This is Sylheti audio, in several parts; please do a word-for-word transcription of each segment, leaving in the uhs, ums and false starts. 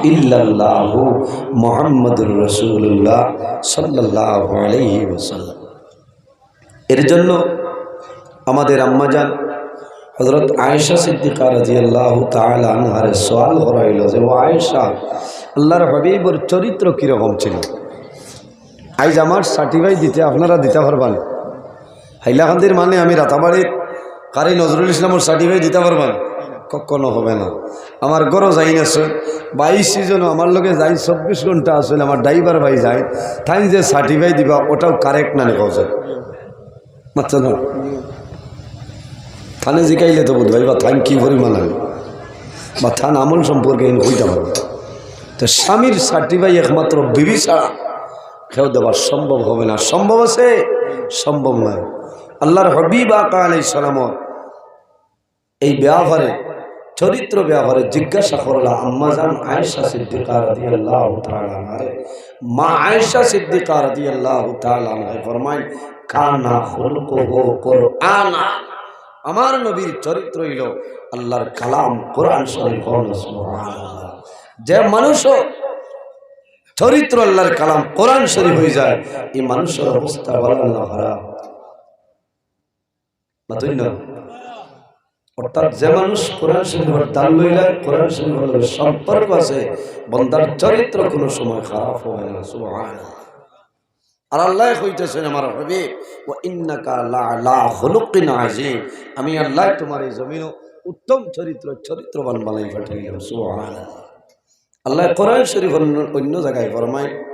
ইল্লাল্লাহু মুহাম্মাদুর রাসূলুল্লাহ সাল্লাল্লাহু আলাইহি ওয়াসাল্লাম। এর জন্য আমাদের আম্মাজান হযরত আয়েশা সিদ্দিকা রাদিয়াল্লাহু তাআলা আনহারে সওয়াল করা অইলো যে, "ও আয়েশা, আল্লাহর হাবিবর চরিত্র কিরকম ছিল?" আইজ আমার সার্টিফাই দিতে আপনারা দিতা পারবা নি? হাইলাকান্দির মানে আমি রাতাবাড়ির কারি নজরুল ইসলামর সার্টিফাই দিতা পারবা নি? কখনো হবে না। আমার ঘরো যাইন আছে, বাইশ সিজনও আমার লগে যাইন, চব্বিশ ঘন্টা আছে, আমার ড্রাইভার ভাই যাইন, তাইন যে সার্টিফাই দিবা, ওটাও কারেক্ট না নি, কও যে? মাততা না। তানে জিকাইলে তো বুঝবায় বা তান কি পরিমাণ আইল, বা তান আমল সম্পর্কে ইন কইতা পারবো। তো স্বামীর সার্টিফাই একমাত্র বিবি ছাড়া কেউ দেওয়া সম্ভব হবে না। সম্ভব আছে? সম্ভব নয়। আল্লাহর হাবিব আকা আলাইহিস সালামর এই ব্যাপারে, চরিত্র ব্যাপারে জিজ্ঞাসা করলা আম্মাজান আয়েশা সিদ্দিকা রাদিয়াল্লাহু তাআলা আনহারে। মা আয়েশা সিদ্দিকা রাদিয়াল্লাহু তাআলা আনহা ফরমায়, "কানা খুলকুহু কুরআনা।" আমার নবীর চরিত্র অইলো আল্লাহর কালাম কোরআন শরীফ। সুবহানাল্লাহ। যে মানুষও চরিত্র আল্লাহর কালাম কোরআন শরীফ অই যায়, এই মানুষর অবস্থা ভালা না খারাপ? মাতইন না। অর্থাৎ যে মানুষ কোরআন শরীফর দান লইলায়, কোরআন শরীফর লগে সম্পর্ক আছে, বন্দার চরিত্র কোনো সময় খারাপ হবে না। সুবহানাল্লাহ। আর আল্লায় কইতেছেন, আমার হাবিব, "ওয়া ইন্নাকা লাআলা খুলুকিন আযীম।" আমি আল্লায় তুমার এই জমিনো উত্তম চরিত্র, চরিত্রবান বানাই পাঠাইলাম। সুবহানাল্লাহ। আল্লায় কোরআন শরীফর অন্য, অন্য জাগায় ফরমায়,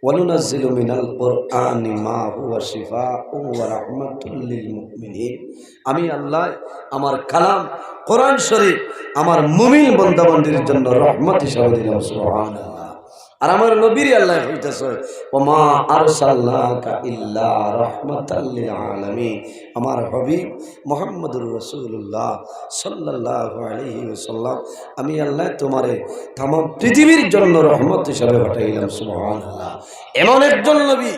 "ওয়া নুনাজ্জিলু মিনাল কুরআনি মা হুয়া শিফাউন ওয়া রাহমাতুল লিল মুমিনিন।" আমি আল্লায় আমার কালাম কোরআন শরীফ আমার মুমিন বন্দাবান্দির জন্য রহমত হিসাবে দিলাম। সুবহানাল্লাহ। আর আমার নবীরে আল্লায় কইতেছে, "ওয়া মা আরসালনাকা ইল্লা রাহমাতাল লিল আলামিন।" আমার হাবিব মুহাম্মদুর রাসূলুল্লাহ সাল্লাল্লাহু আলাইহি ওয়াসাল্লাম, আমি আল্লায় তুমারে তামাম পৃথিবীর জন্য রহমত হিসাবে পাঠাইলাম। সুবহানাল্লাহ। এমন একজন নবী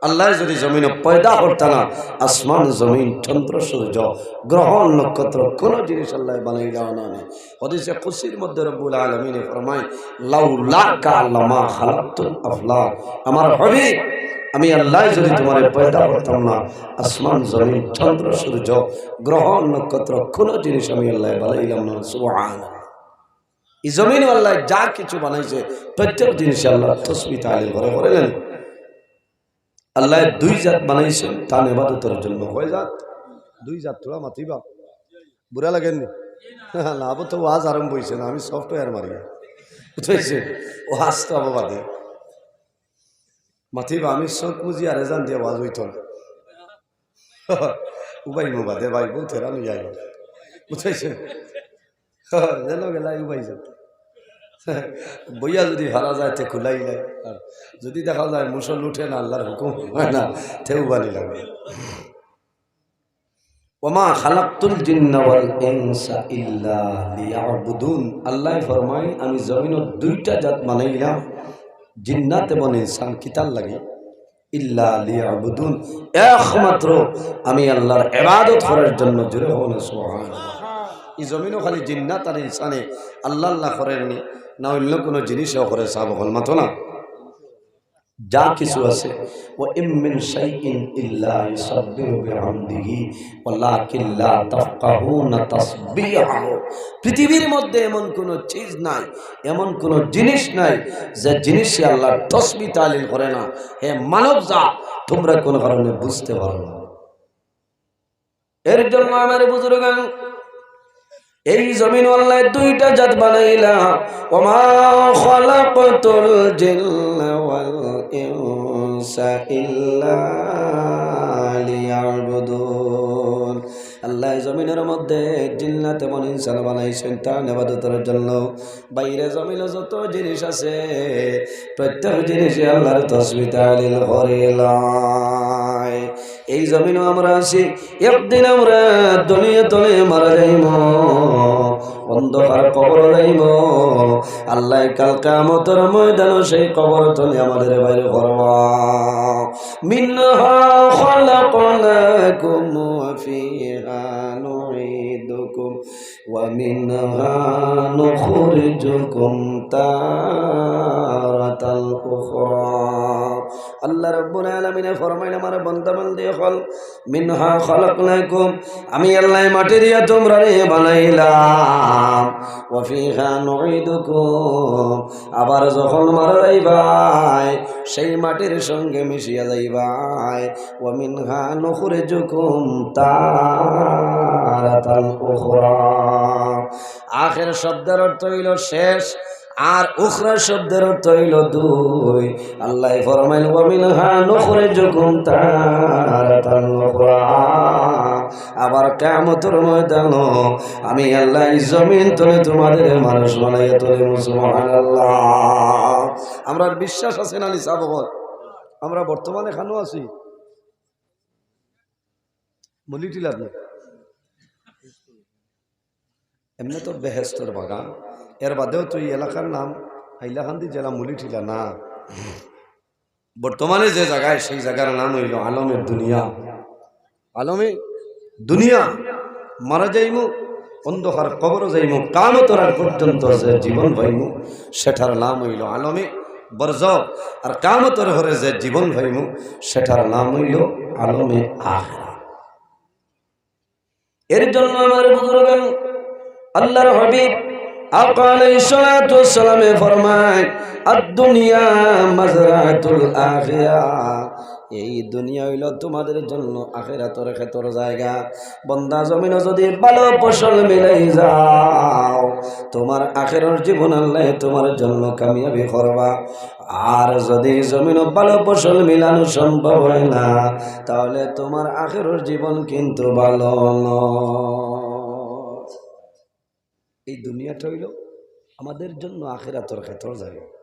আল্লায় যদি জমিনো পয়দা করতা না, আসমান, জমিন, চন্দ্র, সূর্য, গ্রহ, নক্ষত্র, কোনো জিনিস আল্লায় বানাইলা না। হাদিসে কুদসির মধ্যে রব্বুল আলামিনে ফরমায়, "লাউলাকা লামা খালাকতুল আফলাক।" আমার হাবিব, আমি আল্লায় যদি তুমারে পয়দা করতাম না, আসমান, জমিন, চন্দ্র, সূর্য, গ্রহ, নক্ষত্র, কোনো জিনিস আমি আল্লায় বানাইলাম না। সুবহানাল্লাহ। এই জমিনো আল্লায় যা কিছু বানাইছে, প্রত্যেক জিনিসে আল্লাহর তসবিহ তাহলিল করে, করে না নি? আল্লায় দুই জাত বানাইছইন তান ইবাদতর জন্য। কয় জাত? দুই জাত। তোরা মাতিবা, বুরা লাগের নি? না, আবো তো ওয়াজ আরম্ভ অইছে না, আমি সফটওয়্যার মারি। বুঝতে পারছি? ওয়াজ তো আবো বাদে। মাতিবা, আমি চউখ মুজি আর এজান দিয়া ওয়াজ অইতো না। উবাই মুবাদে ভাই, বউ তেরা নিয়ে আইবা। বুঝতে পারছি? যেন গেলাই উবাই যাও। বইয়া যদি হারা যায়, তে খুলাই নাই। আর যদি দেখা যায় মুসল উঠে না, আল্লাহর হুকুম হয় না, তে উবানি লাগবে। "ওয়া মা খালাকতুল জিন্না ওয়াল ইনসা ইল্লা লিয়াবুদুন।" আল্লায় ফরমায়, "আমি জমিনো দুইটা জাত বানাইলাম, জিন্নাত এবং ইনসান। কিতার লাগি? ইল্লা লিয়াবুদুন, একমাত্র আমি আল্লাহর ইবাদত করার জন্য।" জোরে কও না সুবহানাল্লাহ। এই জমিনো খালি জিন্নাত আর ইনসানে আল্লাহ আল্লাহ করের নি, না অন্য কোনো জিনিসেও করে, সাব হল মাতো না। যা কিছু আছে, "ওয়া ইম মিন শাইইন ইল্লা ইউসাব্বিহু বিহামদিহি ওয়ালাকিন লা তাফকাহুনা তাসবিহাহু।" পৃথিবীর মধ্যে এমন কোনো চিজ নাই, এমন কোনো জিনিস নাই যে জিনিসে আল্লাহর তসবিহ তাহলিল করে না। হে মানব জাত, তোমরা কোন কারণে বুঝতে পারো না। এর জন্য আমার বুজুর্গান, এই জমিন আল্লাহ দুইটা জাত বানাইলা, "ওয়া মা খালাকতুল জিন্না ওয়াল ইনসা ইল্লা লিয়াবুদুন।" আল্লাহ জমিনের মধ্যে জিন্নাত এবং ইনসান বানাইছেন তান ইবাদতের জন্য। বাইরে জমিনে যত জিনিস আছে, প্রত্যেক জিনিসে আল্লাহর তসবিহ তাহলিল করিলায়। এই জমিনও আমরা আছি, একদিন আমরা দুনিয়া তলে মারা যাইমু, অন্ধকার কবর যাইমু। আল্লাহ কাল কিয়ামতের ময়দানে সেই কবর তলে আমাদের বাইর করবা। মিনহা খালাকনাকুম ওয়া ফিহা নুঈদুকুম ومنها نخرجكم تارة أخرى। আল্লাহ রাব্বুল আলামিনে ফরমাইন, আমার বান্দা বান্দি অকল, منها خلقناكم, আমি আল্লায় মাটি দিয়া তুমরারে বানাইলাম, وفيها نعيدكم, আবার যখন মারা যাইবায়, সেই মাটির সঙ্গে মিশিয়া যাইবায়। ومنها نخرجكم تارة أخرى। আখের শব্দের অর্থ অইলো শেষ, আর উখরা শব্দের অর্থ অইলো দুই। আল্লায় ফরমাইন, ومنها نخرجكم تارة أخرى। আবার কিয়ামতর ময়দানো আমি আল্লায় এই জমিন তনে তুমাদেরে মানুষ বানাইয়া তুলিমু। সুবহানাল্লাহ। আমরার বিশ্বাস আছে না নি, সাব অকল? আমরা বর্তমানে কানো আছি? মুলিটিলাত না। এমনে তো বেহেস্তর বাগান, এর বাদেও তো এই এলাকার নাম হাইলাকান্দি জেলা মুলিটিলা না। বর্তমানে যে জাগায়, সেই জাগার নাম অইলো আলমে দুনিয়া। আলমে দুনিয়া। মারা যাইমু, অন্ধকার কবরো যাইমু, কিয়ামতর আগ পর্যন্ত যে জীবন পাইমু, সেটার নাম অইলো আলমে বরজখ। আর কিয়ামতর পরে যে জীবন পাইমু, সেটার নাম অইলো আলমে আখেরাত। এর জন্য আমার বুজুর্গান, আল্লাহর হাবিব আকা আলাইহিস সালাতু ওয়াস সালামে ফরমায়, "আদ-দুনিয়া মাজরাতুল আখিরা।" এই দুনিয়া অইলো তুমাদের জন্য আখিরাতর খেতর জাগা। বন্দা, জমিনো যুদি ভালো ফসল মিলাই যাও, তুমার আখিরর জীবন আল্লায় তুমার জন্য কামিয়াবি করবা। আর যুদি জমিনো ভালো ফসল মিলানো সম্ভব অয় না, তাহলে তুমার আখিরর জীবন কিন্তু ভালো নয়। এই দুনিয়াটা অইলো আমাদের জন্য আখিরাতর খেতর জাগা।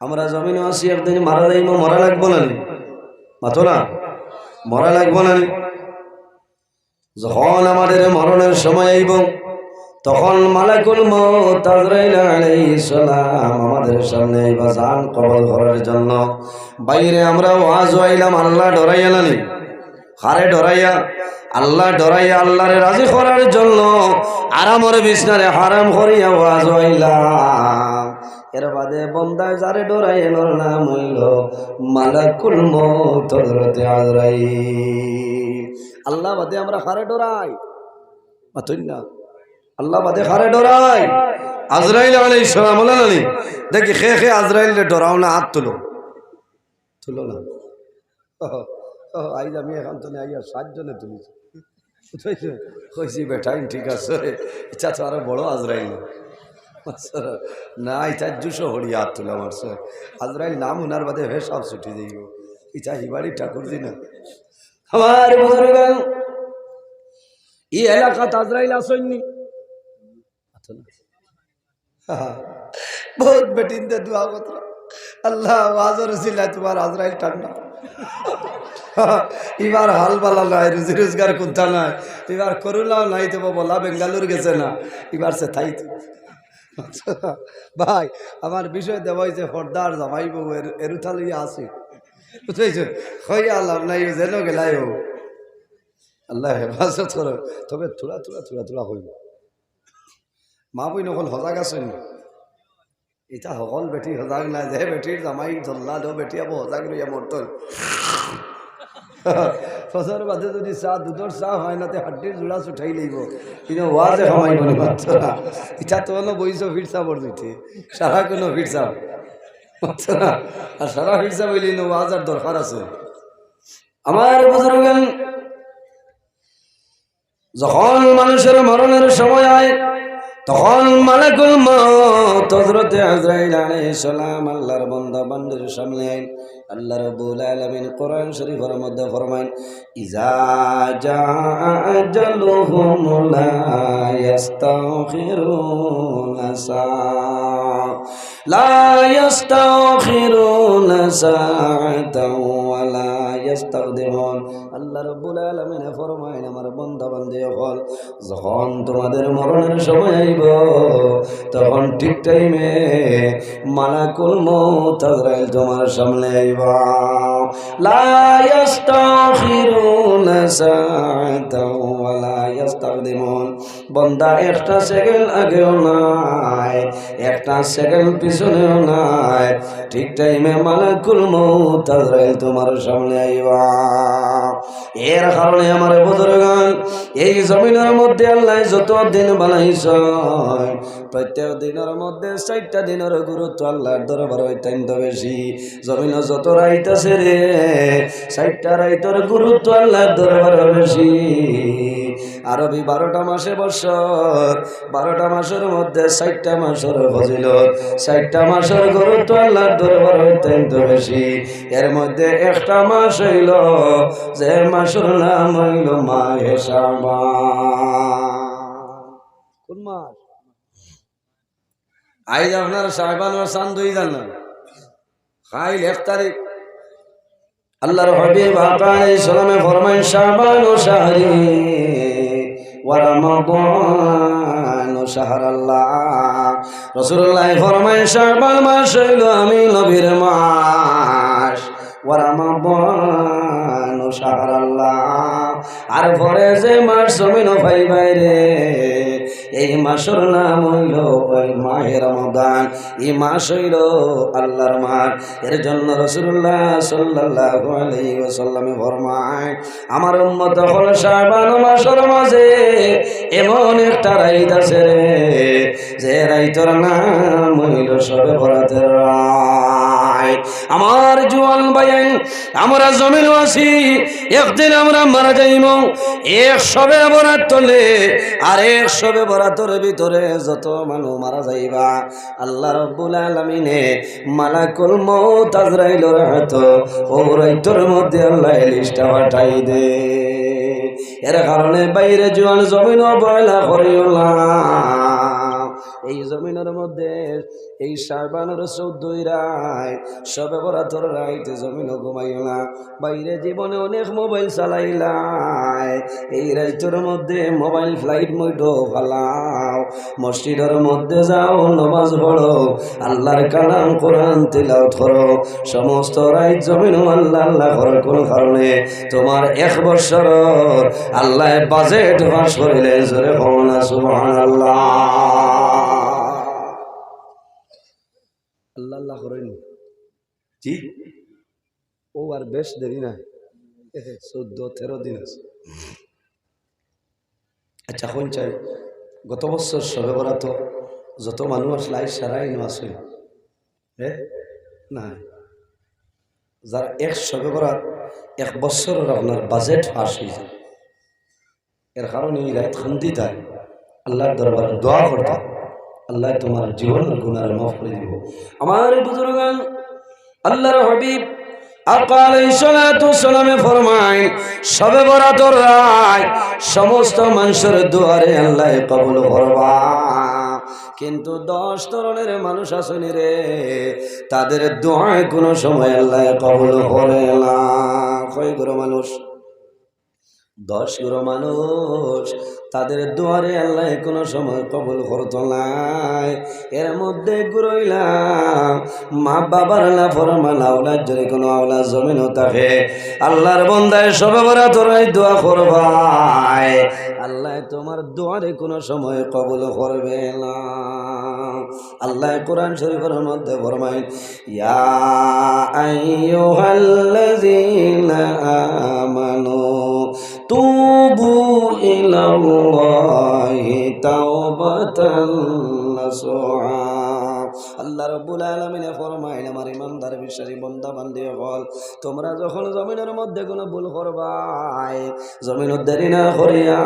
আমরা জমিনো আছি, একদিন মারা যাইমু, মরা লাগবো না নি? মাতো না? মরা লাগবো না নি? যখন আমাদের মরণের সময় আইবো, তখন মালাকুল মউত আজরাইল আলাইহিস সালাম আমাদের সামনে আইবা জান কবজ করার জন্য। বাইরে আমরা ওয়াজো আইলাম, আল্লাহ ডরাইয়া না নি? কারে ডরাইয়া? আল্লাহ ডরাইয়া, আল্লাহরে রাজি করার জন্য আরামর বিছনারে হারাম করিয়া ওয়াজো আইলাম। এর বাদে বন্দায় যারে ডরায়, এনর নাম অইলো মালাকুল মউত হযরতে আজরাইল। আল্লাহ বাদে আমরা কারে ডরাই? মাতইন না। আল্লাহ বাদে কারে ডরাই? আজরাইল আলাইহিস সালাম। বলেন না নি? দেখি, কে কে আজরাইলরে ডরাও না, আত তুলো। তুলো না। ও, ও, আইজ আমি এখান তনে আইয়া সাতজনে তুলিছি। কইছি, "বেটাইন ঠিক আছে, ইটা তো আরো বড় আজরাইল।" না, ইটা জুসো হড়িয়া আত তুলা মারছে। আজরাইল নাম হুনার বাদে পেশাব ছুটি যাইবো। ইটা হিবাড়ি ঠাকুর জি না। আমার বুজুর্গান, ই এলাকাত আজরাইল আছইন নি? আতো না। বহুত বেটিন্তে দোয়া করতো, "আল্লাহ, ওয়াজর উসিলায় তুমার আজরাইল ঠান্ডা।" ইবার হাল বালা নাই, রুজি রোজগার কুন্তা নাই, ইবার করুণাও নাই, তো বলা বেঙ্গালুর গেছে না, ইবার সে থাই তো। ভাই, আমার বিষয় দেওয়া হইছে পর্দার জামাই বউ এর-, এরুথা লইয়া আছে। বুঝছো? কইয়া লাভ নাই, ও যেন গেলাই হোক। আল্লাহ হেফাজত করো। তবে থুড়া থুড়া থুড়া থুড়া কইবো। মা বইন অকল হজাগ আছইন নি? ইটা হকল বেটি হজাগ নায়, যে বেটির জামাই জল্লাদ, ও বেটি আবো হজাগ রইয়া মরতো। ফজর বাদে যুদি চা, দুধর চা হয় না, তে হাড্ডির জুড়া ছুটাই লইবো। কিন্তু ওয়াজে হামাইবো নি মাত্র। ইটা তো অনো বইছো ফিরসাবর দিতে, সারা কোনো ফিরসাব। মাত্র। আর সারা ফিরসাব অইলে ইনো ওয়াজ আর দরকার আছে? আমার বুজুর্গান, যখন মানুষের মরণের সময় হয়, তখন মালাকুল মউত হযরতে আজরাইল আলাইহিস সালাম আল্লাহর বান্দা বান্দির সামনে আইন। আল্লাহ রাব্বুল আলামিন কোরআন শরীফের মধ্যে ফরমাইন, "ইজা জা আজালুহুম লা ইয়াস্তাখিরুনা সা-, লা ইয়াস্তাখিরুনা সাআতাও ওয়া লা ইয়াস্তাকদিমুন।" আল্লাহ রাব্বুল আলামিনে ফরমাইন, আমার বান্দা বান্দি অকল, যখন তোমাদের মরণের সময় আইবো, তখন ঠিক টাইমে মালাকুল মউত আজরাইল তোমার সামনে আইবা। لا يستأخرون ساعة ولا يستقدمون। বন্দা একটা সেকেন্ড আগেও নাই, একটা সেকেন্ড পিছনেও নাই। ঠিক টাইমে মালাকুল মউত আজরাইল তোমার সামনে আইবা। এর কারণে আমার বুজুর্গান, এই জমিনর মধ্যে আল্লায় যত দিন বানাইছইন, প্রত্যেক দিনর মধ্যে চাইরটা দিনর গুরুত্ব আল্লার দরবারো অত্যন্ত বেশি। জমিনো যত রাইত আছে রে, চাইরটা রাইতর গুরুত্ব আল্লার দরবারো বেশি। আরবি বারোটা মাসে বৎসর, বারোটা মাসর মধ্যে চাইরটা মাসর ফজিলত, চাইরটা মাসর গুরুত্ব আল্লার দরবারো অত্যন্ত বেশি। এর মধ্যে একটা মাস অইলো, যে মাসর নাম অইলো মাহে শাবান। কোন মাস? আইজ আপনার শাবান মাস চান দুই জান না? কাইল এক তারিখ। আল্লার হাবিব আকা আলাইহিস সালামে ফরমাইন, "শাবানু শাহরি ওয়া রমাদানু শাহরাল্লাহ।" রাসূলুল্লায় ফরমাইন, "শাবান মাস অইলো আমি নবীর মাস, ওয়া রমাদানু শাহরাল্লাহ।" আর পরে যে মাস জমিনো পাইবায় রে, এই মাসর নাম অইলো ওই মাহে রমাদান। ই মাস অইলো আল্লার মাস। এর জন্য রাসূলুল্লাহ সাল্লাল্লাহু আলাইহি ওয়াসাল্লামে ফরমাইন, আমার উম্মত অকল, শাবান মাসর মাঝে এমন একটা রাইত আছে রে, যে রাইতর নাম অইলো শবে বরাতর রাইত। আমার জুয়ান ভাইয়াইন, আমরা জমিনো আছি, একদিন আমরা মারা যাইমু। এক শবে বরাত তলে আর এক শবে বরাতর ভিতরে যত মানুষ মারা যাইবা, আল্লাহ রাব্বুল আলামিনে মালাকুল মউত আজরাইলর হাতো অউ রাইতর মধ্যে আল্লায় লিস্টটা পাঠাই দে। এর কারণে ভাইরে জুয়ান, জমিনো অবহেলা করিও না। এই জমিনর মধ্যে এই শাবানর চৌদ্দ রাইত, শবে বরাতর রাইত জমিনো ঘুমাইও না। ভাইরে জীবনে অনেক মোবাইল চালাইলায়, এই রাইতর মধ্যে মোবাইল ফ্লাইট মোডো ফালাও, মসজিদর মধ্যে যাও, নমাজ পড়ো, আল্লার কালাম কোরআন তিলাওত করো। সমস্ত রাইত জমিনো আল্লাহ আল্লাহ করো। কোন কারণে? তোমার এক বছরর আল্লায় বাজেট পাস করিলে। জোরে কও না সুবহানাল্লাহ। আল্লাহ আল্লাহ করইন। জি, অউ আর বেশ দেরি নাই, চৌদ্দ তেরো দিন আছে। আচ্ছা, কইন চাই, গত বছর শবে বরাতো যত মানুষ আছলা, আইজ সারা ইনো আছে? এ? নাই। যার এক শবে বরাত এক বছরর আপনার বাজেট পাস অই যায়। এর কারণে ই রাইত কান্দিতায়, আল্লার দরবারো দোয়া করতায়, আল্লায় তোমার জীবনর গুনারে মাফ করি দিবো। আমার বুজুর্গান, আল্লার হাবিব আকা আলাইহিস সালাতু ওয়াস সালামে ফরমাইন, শবে বরাতর রাইত সমস্ত মানষর দোয়ারে আল্লায় কবুল করবা, কিন্তু দশ ধরনের মানুষ আছইন রে, তাদের দোয়া কুনু সময় আল্লায় কবুল করে না। কয় গুরু মানুষ? দশ গুরু মানুষ, তাদের দোয়ারে আল্লায় কুনু সময় কবুল করতো নায়। এর মধ্যে গুরু অইলা মা বাবার নাফরমান আওলাদ, যদি কুনু আওলাদ জমিনো থাকে, আল্লার বন্দায় শবে বরাতর রাইত দোয়া করবায়, আল্লায় তোমার দোয়ারে কুনু সময় কবুল করবে না। আল্লায় কোরআন শরীফর মধ্যে ফরমাইন, يا أيها الذين آمنوا توبوا إلى الله توبة نصوحا। আল্লাহ রাব্বুল আলামিনে ফরমাইন, আমার ইমানদার বিশ্বাসী বন্দা বান্দি অকল, তোমরা যখন জমিনর মধ্যে কুনু ভুল করবায়, জমিনো দেরি না করিয়া,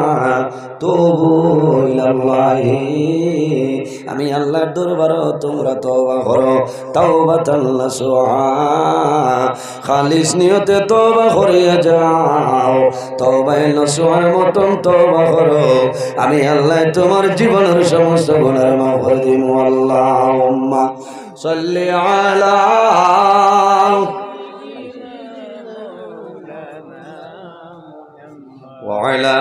তুবু ইলাল্লাহি, আমি আল্লার দরবারো তোমরা তওবা করো, তাওবাতান নাসুহা, খালিস নিয়তে তওবা করিয়া যাও, তওবায়ে নাসুহার মতন তওবা করো, আমি আল্লায় তোমার জীবনর সমস্ত গুনার মাফ করি দিমু। আল্লাহুম্মা সাল্লি আলা وعلى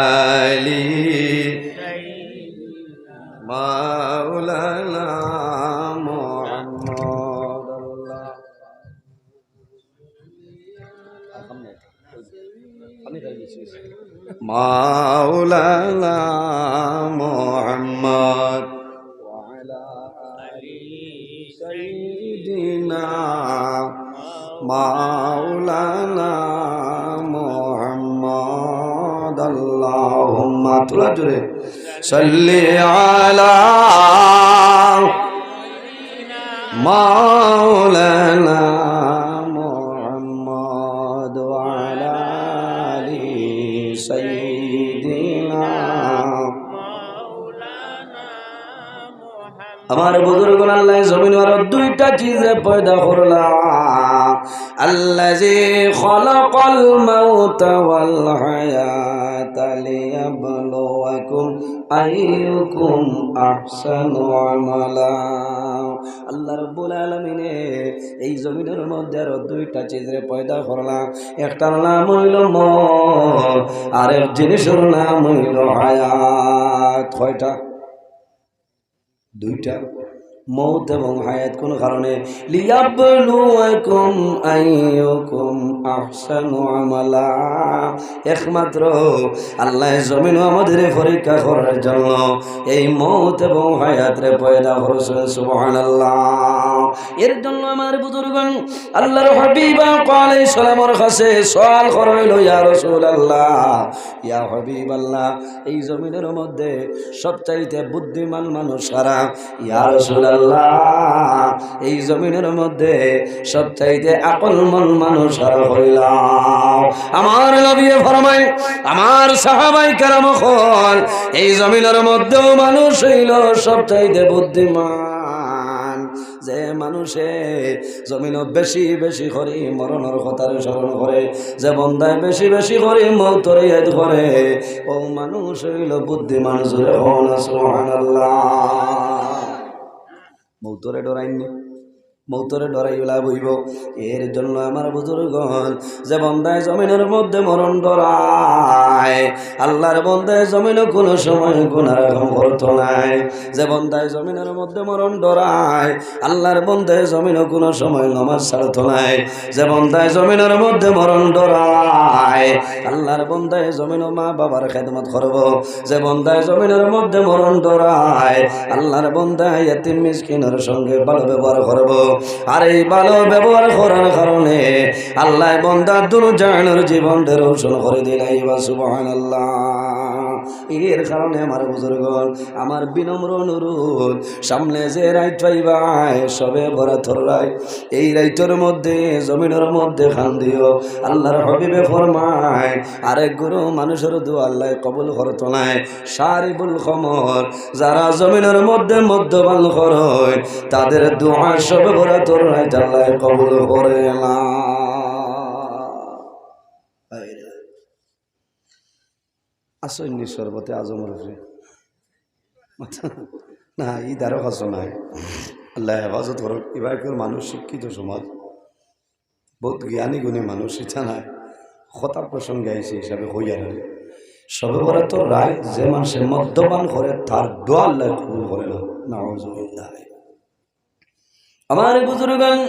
آل مولانا محمد। مولانا محمد وعلى آل سيدنا مولانا محمد। اللهم، থুড়া জোরে, صل على مولانا محمد وعلى آل سيدنا। আমার বুজুর্গ, আল্লায় জমিনো আরো দুইটা চিজরে পয়দা করলা। الذي خلق الموت والحياة ليبلوكم أيكم أحسن عملا। আল্লাহ রাব্বুল আলামিনে এই জমিনর মধ্যে আরো দুইটা চিজরে পয়দা করলা। একটার নাম অইলো মউত, আরেক জিনিসর নাম অইলো হায়াত। কয়টা? দুইটা। মউত এবং হায়াত কোন কারণে? ليبلوكم أيكم أحسن عملا। একমাত্র আল্লায় জমিনো আমাদেরে পরীক্ষা করার জন্য এই মউত এবং হায়াতরে পয়দা করছইন। সুবহানাল্লাহ। এর জন্য আমার বুজুর্গণ, আল্লাহর হাবিব আলাইহিস সালামর কাছে সওয়াল করা অইলো, ইয়া রাসূলুল্লাহ, ইয়া হাবিবাল্লাহ, এই জমিনর মধ্যে সবচাইতে বুদ্ধিমান মানুষ কারা? ইয়া রাসূলুল্লাহ, এই জমিনর মধ্যে সবচাইতে আকলমন মানুষ কারা কইলাও? আমার নবীয়ে ফরমাইন, আমার সাহাবায়ে কেরাম অকল, এই জমিনর মধ্যেও মানুষ অইলো সবচাইতে বুদ্ধিমান। যে মানুষে জমিনো বেশি বেশি করি মরণর কথারে স্মরণ করে, যে বন্দায় বেশি বেশি করি মউতরে ইয়াদ করে, অউ মানুষ অইলো বুদ্ধিমান। জোরে কও না সুবহানাল্লাহ। মউতরে ডরাইন নি? মউতরে ডরাইয়া লাভ অইবো? এর জন্য আমার বুজুর্গণ, যে বন্দায় জমিনর মধ্যে মরণ ডরায়, আল্লাহর বন্দায় জমিনো কুনু সময় গুনার কাম করতো নায়। যে বন্দায় জমিনর মধ্যে মরণ ডরায়, আল্লাহর বন্দায় জমিনো কুনু সময় নামাজ ছাড়তো নায়। যে বন্দায় জমিনর মধ্যে মরণ ডরায়, আল্লাহর বন্দায় জমিনো মা বাবার খেদমত করবো। যে বন্দায় জমিনর মধ্যে মরণ ডরায়, আল্লাহর বন্দায় এতিম মিসকিনর সঙ্গে ভালো ব্যবহার করবো। আর এই ভালো ব্যবহার করার কারণে আল্লায় বন্দার দুনো জাহানর জীবনরে রোশন করি দিলাইবা। সুবহানাল্লাহ। এর কারণে আমার বুজুর্গণ, আমার বিনম্র অনুরোধ, সামনে যে রাইত পাইবায়, শবে বরাতর রাইত, এই রাইতর মধ্যে জমিনর মধ্যে কান্দিও। আল্লাহর হাবিবে ফরমাইন, আরেক গুরু মানুষর দোয়া আল্লায় কবুল করতো নায়। শারিবুল খামর, যারা জমিনর মধ্যে মদ্যপান করইন, তাদের দোয়া শবে বরাতর রাইত আল্লায় কবুল করে না। আছইন নি শরবতে আজমর উপরে? না, ইদারও কাছে নাই। আল্লায় হেফাজত করউক। ইবাকার মানুষ শিক্ষিত সমাজ, বউত জ্ঞানী গুণী মানুষ, ইতা নায়। কথা প্রসঙ্গে আইছে হিসাবে কইয়ার। শবে বরাতর রাইত যে মানষে মদ্যপান করে, তার দোয়া আল্লায় কবুল করে না। নাউজুবিল্লাহ। আমার বুজুর্গান,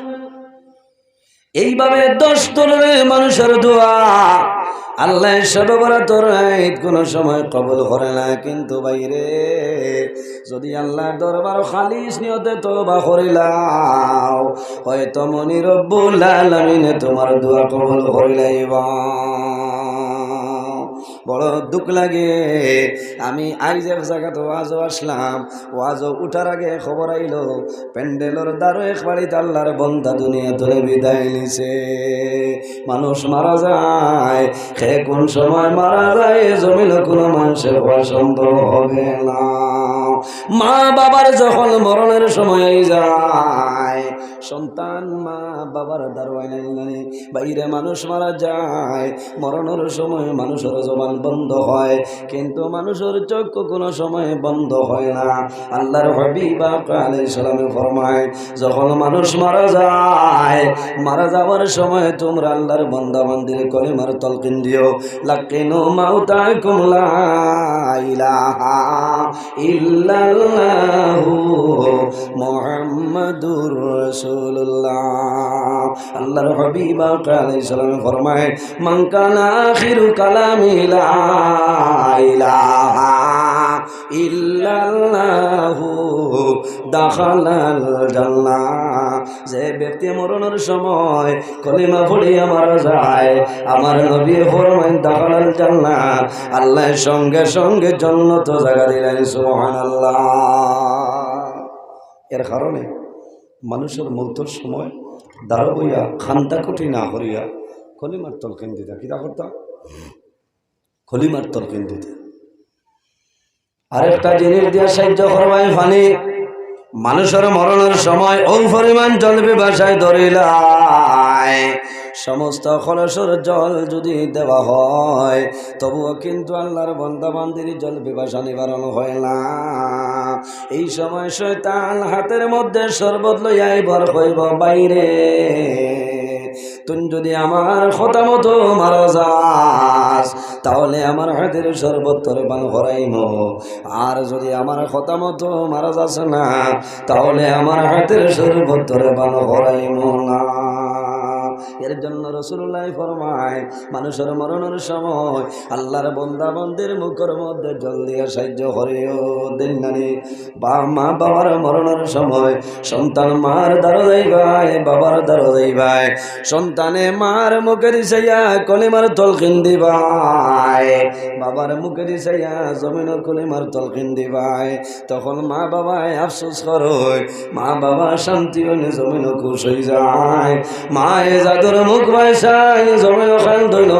এইভাবে দশ ধরনের মানুষর দোয়া আল্লায় শবে বরাতর রাইত কুনু সময় কবুল করে না। কিন্তু ভাইরে, যদি আল্লাহর দরবারো খালিস নিয়তে তওবা করিলাও, হয়তো মনি রব্বুল আলামিনে তুমার দোয়া কবুল করিলাইবা। বড় দুখ লাগে। আমি আইজ এক জাগাত ওয়াজো আসলাম, ওয়াজো উঠার আগে খবর আইলো, প্যান্ডেলর দ্বারো এক বাড়িত আল্লাহর বন্দা দুনিয়া থনে বিদায় নিছে। মানুষ মারা যায়, কে কুন সময় মারা যায়, এ জমিনো কুনু মানষে কওয়া সম্ভব হবে না। মা বাবার যখন মরণর সময় আই যায়, সন্তান মা বাবার দ্বারো আইন নাই। ভাইরে, মানুষ মারা যায়, মরণর সময় মানুষর জবান বন্ধ হয়, কিন্তু মানুষর চক্ষু কুনু সময় বন্ধ হয় না। আল্লাহর হাবিব আকা আলাইহিস সালামে ফরমায়, যখন মানুষ মারা যায়, মারা যাওয়ার সময় তুমরা আল্লাহর বান্দা বান্দির কলিমার তলকিন দিও, লাক্কিনু মাউতাকুম লা ইলাহা ইল্লাল্লাহু মুহাম্মাদুর রাসূলুল্লাহ। রাসূলুল্লাহ, আল্লাহর হাবিব আকা আলাইহিস সালাম ফরমায়, "মান কানা আখিরু কালামিহি লা ইলাহা ইল্লাল্লাহু দাখালাল জান্নাহ।" যে ব্যক্তি মরণের সময় কলিমা পড়িয়া মারা যায়, আমার নবী ফরমাইন, "দাখালাল জান্নাহ", আল্লাহ সঙ্গে সঙ্গে জন্নত জাগা দিলেন। সুবহানাল্লাহ। এর কারণে মানুষের মৌতর সময় দাঁড়া বইয়া খান্তা কুটি না করিয়া কলিমার তলকিন দিতা। কিতা করতা? কলিমার তলকিন দিতা। আরেকটা জিনিস দিয়া সাহায্য করবায় পানি। মানুষের মরণের সময় ও পরিমাণ জল পিপাসায় ধরিলায়, সমস্ত কলসর জল যদি দেওয়া হয়, তবুও কিন্তু আল্লাহর বান্দা বান্দির জল পিপাসা নিবারণ হয় না। এই সময় শয়তান হাতের মধ্যে শরবত লইয়াই বার হইব বাইরে, "তুই যদি আমার কথা মতো মারা যাস, তাহলে আমার হাতের শরবত তোরে পান করাইমু, আর যদি আমার কথা মতো মারা যাস না, তাহলে আমার হাতের শরবত তোরে পান করাইমু না।" এর জন্য রাসূলুল্লাহ ফরমায়, মানুষের মরণের সময় আল্লাহর বান্দা বান্দির মুখের মধ্যে জল দিয়া সাহায্য করিও, দিন নানি। বা মা বাবার মরণের সময় সন্তান মার দ্বারো যাইবায়, বাবার দ্বারো যাইবায়, সন্তানে মার মুখে দিছাইয়া কলিমার তলকিন দিবায়, বাবার মুখে দিছাইয়া জমিনো কলিমার তলকিন দিবায়। তখন মা বাবায় আফসোস করয়, মা বাবা শান্তি অইলে জমিনো খুশ অই যায়। মায়ে যাদুর মুখ বায় চায়, জমিনো খান ধইল,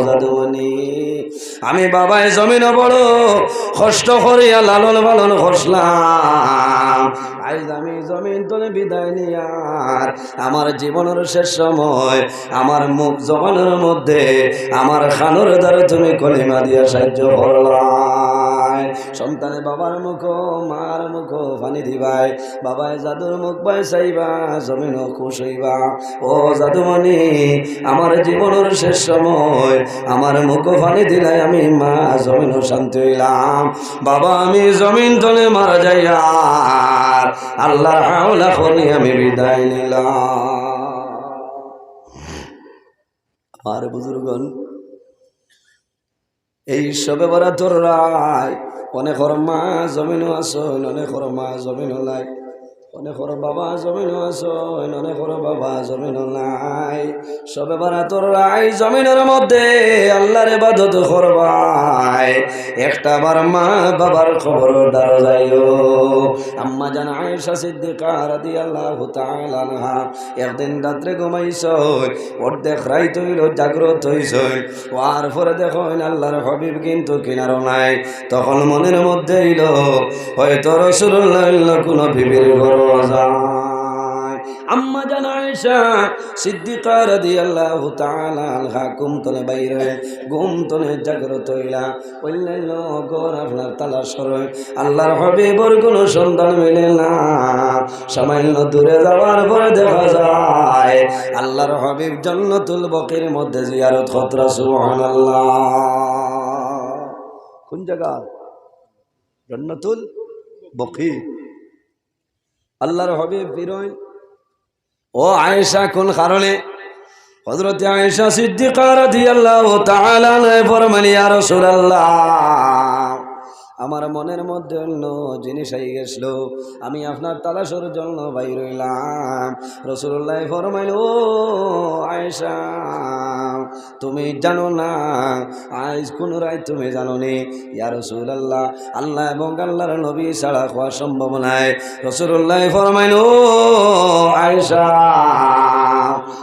"যাদুমণি, আমি বাবায় জমিনো বড় কষ্ট করিয়া লালন পালন করছিলাম, আইজ আমি জমিন তনে বিদায় নিয়ার আমার জীবনের শেষ সময় আমার মুখ জবানের মধ্যে আমার খানোর দ্বারা তুমি কলিমা দিয়া সাহায্য করলায়।" সন্তানে বাবার মুখো, মার মুখো পানি দিবায়, বাবায় যাদুর মুখ বায় চাইবা, জমিনো খুশ অইবা। "ও যাদুমণি, আমার জীবনের শেষ সময় আমার মুখো পানি দিলায়, আমি মা জমিনো শান্তি অইলাম। বাবা, আমি জমিন তনে মারা যাইয়ার আল্লাহর হাওলা করি আমি বিদায় নিলাম।" আমার বুজুর্গন, এই শবে বরাতর রায় অনেকর মা জমিনো আছইন, অনেকর মা জমিনো নাই, অনেকর বাবা জমিনো আছইন, অনেকর বাবা জমিনো নাই। শবে বরাতর রায় জমিনর মধ্যে আল্লাহর ইবাদত করবায়, একটা বার মা বাবার কবরর দ্বারো যাইও। আম্মা জান আয়েশা সিদ্দিকা রাদিয়াল্লাহু তাআলা আনহা একদিন রাত্রে ঘুমাইছইন, অর্ধেক রাইত অইল, জাগ্রত অইছইন, অওয়ার পরে দেখইন আল্লাহর হাবিব কিন্তু কিনারো নাই। তখন মনের মধ্যে অইল, হয়তো রাসূলুল্লাহ অইল কোনো বিবির ঘরো যায়। আম্মা জান আয়েশা সিদ্দিকা রাদিয়াল্লাহু তাআলা আনহা ঘুম তনে বাইরে, ঘুম তনে জাগ্রত অইলা, অইলেন ঘর আপনার তালাশ করইন, আল্লাহর হাবিবর কোনো সন্ধান মিলে না। সামান্য দূরে যাওয়ার পরে দেখা যায় আল্লাহর হাবিব জান্নাতুল বকির মধ্যে জিয়ারত কররা। সুবহানাল্লাহ। কোন জাগা? জান্নাতুল বকি। আল্লাহর হাবিব ফিরইন, "ও আয়েশা, কোন কারণে?" হযরতে আয়েশা সিদ্দিকা রাদিয়াল্লাহু তাআলা আনহা ফরমাইন, "ইয়া রাসূলুল্লাহ, আমার মনের মধ্যে অন্য জিনিস আই গেছিল, আমি আপনার তালাশর জন্য বাইর অইলাম।" রাসূলুল্লাহ ফরমাইন, "ও আয়েশা, তুমি জানো না, আইজ কোন রাইত তুমি জানো নি?" ইয়া রাসূলুল্লাহ, আল্লাহ এবং আল্লাহর নবী ছাড়া কওয়া সম্ভব নায়। রাসূলুল্লাহ ফরমাইন, "ও আয়েশা,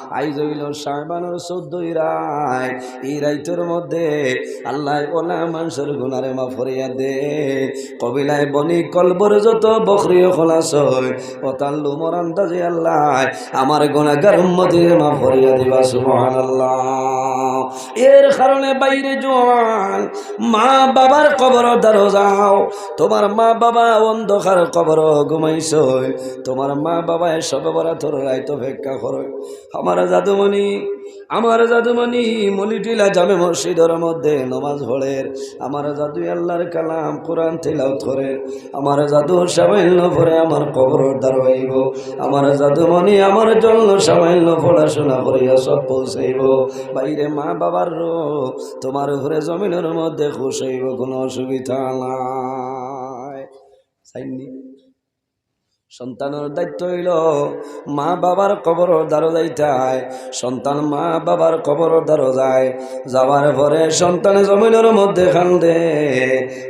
আইজ অইল শাবানর চৌদ্দই রাইত। ই রাইতর মধ্যে আল্লাহ অলা মানষর গুনারে মাফ করিয়া দে। কবিলায় বনি কলবর যত বকরি অকল আছে, অতার লুমর আন্দাজে আল্লাহ আমার গুনাগার উম্মতিরে মাফ করিয়া দিবা।" সুবহানাল্লাহ। এর কারণে বাইরে জোয়ান, মা বাবার কবরর দ্বারো যাও। তোমার মা বাবা অন্ধকার কবরো ঘুমাইছইন, তোমার মা বাবায় শবে বরাতর রাইত অপেক্ষা করইন। আমার জাদুমণি, আমার জাদুমণি মলিটিলা জামে মসজিদর মধ্যে নমাজ পড়ের, আমার জাদু আল্লাহর কালাম কোরআন তিলাওয়াত করের, আমার জাদু সামান্য পরে আমার কবরর দ্বারো আইবো, আমার জাদুমণি আমার জন্য সামান্য পড়াশোনা করিয়া সব পৌঁছাইবো। বাইরে মা বাবার রূহ তোমার উপরে জমিনর মধ্যে খুশ অইবো, কোনো অসুবিধা নাই। চাইননি? সন্তানর দায়িত্ব অইলো মা বাবার কবরর দ্বারো যাইতায়। সন্তান মা বাবার কবরর দ্বারো যায়, যাওয়ার পরে সন্তানে জমিনর মধ্যে কান্দে,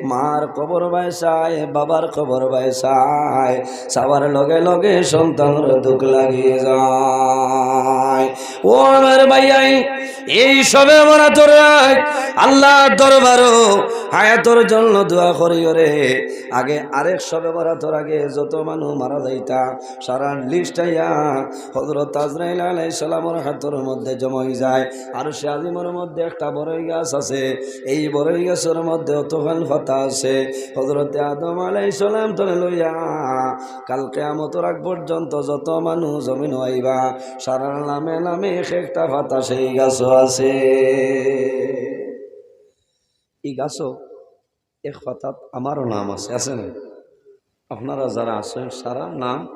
মার কবর বায় চায়, বাবার কবর বায় চায়, চাওয়ার লগে লগে সন্তানর দুঃখ লাগি যায়। ও আমার ভাইয়াইন, এই শবে বরাতর রাইত আল্লাহর দরবারো হায়াতর জন্য দোয়া করিও রে। আগে আরেক শবে বরাতর আগে যত মানুষ মারা যাইতা, সারা লিস্ট আইয়া হযরত আজরাইল আলাইহিস সালামর হাতর মধ্যে জমা অই যায়। আরশে আজিমর মধ্যে একটা বড়ই গাছ আছে, এই বড়ই গাছর মধ্যে অতখান পাতা আছে। হযরত আদম আলাইহিস সালাম তনে লইয়া কাল কিয়ামতর আগ পর্যন্ত যত মানুষ জমিনো আইবা, সারার নামে নামে এক একটা পাতা সেই গাছো আছে। এই গাছো এক পাতাত আমারও নাম আছে, আছে না? আপনারা যারা আছেন, সারা নাম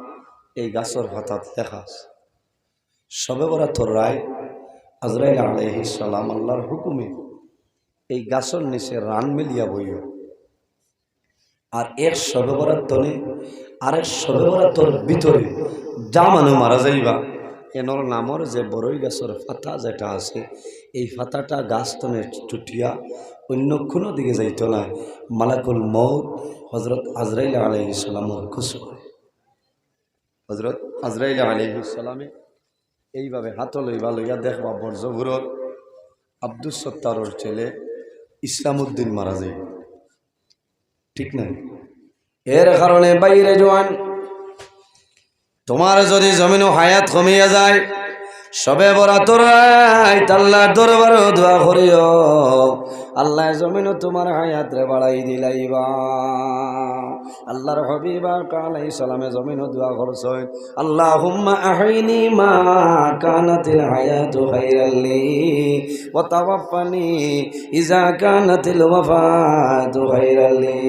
এই গাছর পাতাত লেখা আছে। শবে বরাতর রাইত আজরাইল আলাইহিস সালাম আল্লাহর হুকুমে এই গাছর নিচে রান মিলিয়া বইও। আর এক শবে বরাত তনে আরেক শবে বরাতর ভিতরে যা মানুষ মারা যাইবা, এনর নামর যে বড়ই গাছর পাতা যেটা আছে, এই পাতাটা গাছ তনে ছুটিয়া অন্য কোনো দিকে যাইতো না। মালাকুল মউত হযরত আজরাইল আলাইহিস সালামর খুশি। হযরত আজরাইল আলাইহিস সালামে এইভাবে হাতো লইবা, লইয়া দেখবা বর্জপুরর আব্দুস সত্তারর ছেলে ইসলামউদ্দিন মারা যাইবো, ঠিক না? এর কারণে বাইরে জোয়ান, তোমার যদি জমিনো হায়াত কমিয়া যায়, শবে বরাতর রাইত আল্লাহর দরবারো দোয়া করিও, আল্লায় জমিনো তোমার হায়াতরে বাড়াই দিলাইবা। আল্লাহর হাবিব আকা আলাইহিস সালামে জমিনো দোয়া করছইন, "আল্লাহুম্মা আহইনি মা কানাতিল হায়াতু খাইরাল লি, ওয়া তাওয়াফফানি ইজা কানাতিল ওয়াফাতু খাইরাল লি।"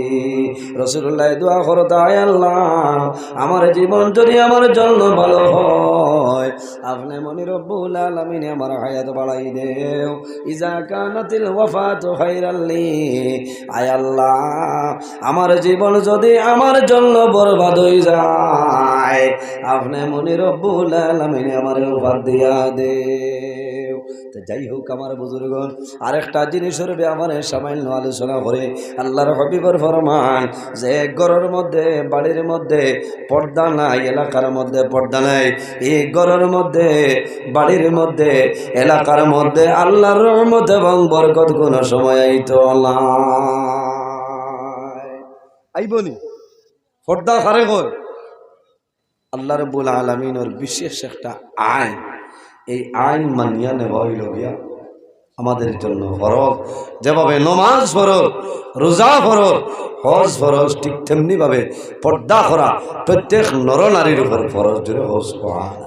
রাসূলুল্লাহ দোয়া করতা, "আয় আল্লাহ, আমার জীবন যদি আমার জন্য ভালো হয়, আপনে মনি রব্বুল আলামিনে আমার হায়াত বাড়াই দেও। ইজা কানাতিল ওয়াফাতু খাইরাল লি, আয় আল্লাহ, আমার জীবন যদি আমার জন্য বরবাদ হই যায়, আপনে মনি রব্বুল আলামিনে আমারে ওফাত দিয়া দেও।" তো যাই হোক, আমার বুজুর্গণ, আরেকটা জিনিসর ব্যাপারে সামান্য আলোচনা করি। আল্লাহর হাবিবর ফরমান যে এক ঘরর মধ্যে, বাড়ির মধ্যে পর্দা নাই, এলাকার মধ্যে পর্দা নাই, এই ঘরর মধ্যে, বাড়ির মধ্যে, এলাকার মধ্যে আল্লাহর রহমত এবং বরকত কোনো সময় আইতো না। আইবনি? পর্দা কারে কয়? আল্লাহ রাব্বুল আলামিনর বিশেষ একটা আইন, এই আইন মানিয়া নেওয়া অইলো গিয়া আমাদের জন্য ফরজ। যেভাবে নমাজ ফরজ, রোজা ফরজ, হজ ফরজ, ঠিক তেমনি ভাবে পর্দা করা প্রত্যেক নরনারীর উপর ফরজ। জোরে কও সুবহান।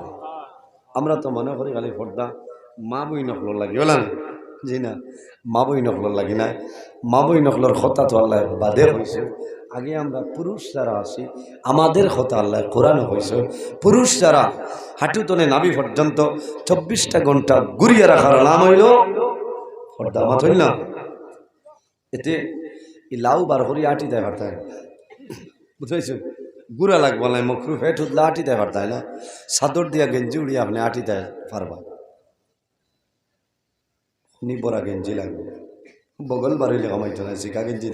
আমরা তো মনে করি খালি পর্দা মা বইন অকলর লাগি, অলা না? জি না, মা বইন অকলর লাগি নায়। মা বইন অকলর কথা তো আল্লায় বাদে কইছে। আগে আমরা পুরুষ যারা আছি, আমাদের কথা আল্লায় কোরআনো কইছে। পুরুষ যারা হাঁটু তনে নাভি পর্যন্ত চব্বিশটা ঘন্টা গুড়িয়া রাখার নাম অইলো পর্দা। মাত অইল না? এতে ই লাউ বার করি আটি দেয় পারতায়, বুঝতে পারছো? গুড়া লাগবো না, মকরু পেট উদলা আটি দেয় পারতায় না। চাদর দিয়া গেঞ্জি উড়িয়া আপনে আটি দেয় পারবা। নি বড়া গেঞ্জি লাগবো, বগল বাড়িলে কমাইতো না, জিকা গেঞ্জি